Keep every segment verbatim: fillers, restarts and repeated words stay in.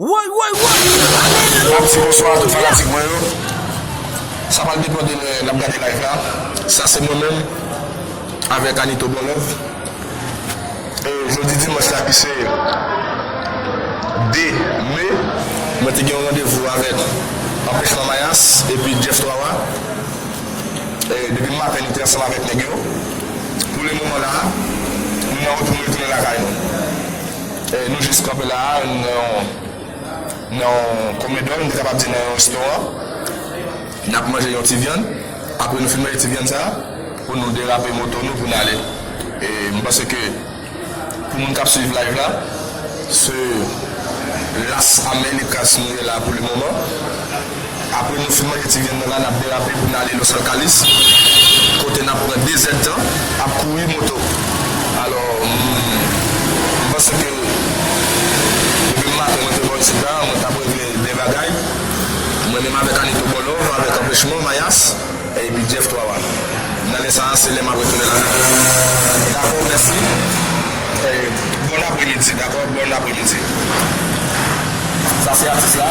Woy, woy, woy! N ap di bonswa a tout fanatik mwen yo. Sa pral depann de lè n ap gade live la. Sa se mwen menm avèk Anito Bon Love. E jodi dimanch la ki se de me, mwen te gen yon randevou avèk Anpèchman Mayas epi Jeff Trawa. E depi maten nou te ansanm avèk nèg yo. Pou le moman la, nou nan wout pou nou retounen lakay nou. E nou jis kanpe la, nou nan yon, nan yon komedò, nou te kapab di nan yon restoran. N ap manje yon ti vyann. Apre nou fin manje ti vyann sa, pou nou derape moto nou pou n ale. E m panse ke pou moun k ap swiv live la, se Las Américas nou ye la pou le moman. Apre nou fin manje ti vyann nan la, n ap derape pou n ale Los Alcalis, kote n ap pran de zèdtan ap kouri moto. Alò, m, m panse ke depi maten mwen te bò isit la, mwen t ap regle de bagay. Mwen menm avèk Anito Bon Love, avèk Anpèchman Mayas, epi Jeff Trawa. Nan lè sa a, se lè m ap retounen lakay mwen. Dakò, mèsi. E, bon apremidi, dakò? Bon apremidi. Sa se atis la.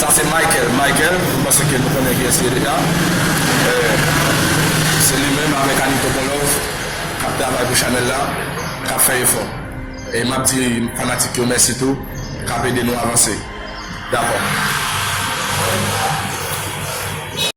Sa se Michael. Michael, m panse ke nou konnen kiyès li ye deja. E, se li menm avèk Anito Bon Love k ap travay pou chanèl la, k ap fè efò. E m ap di fanatik yo mèsi tou, k ap ede nou avanse. Dakò.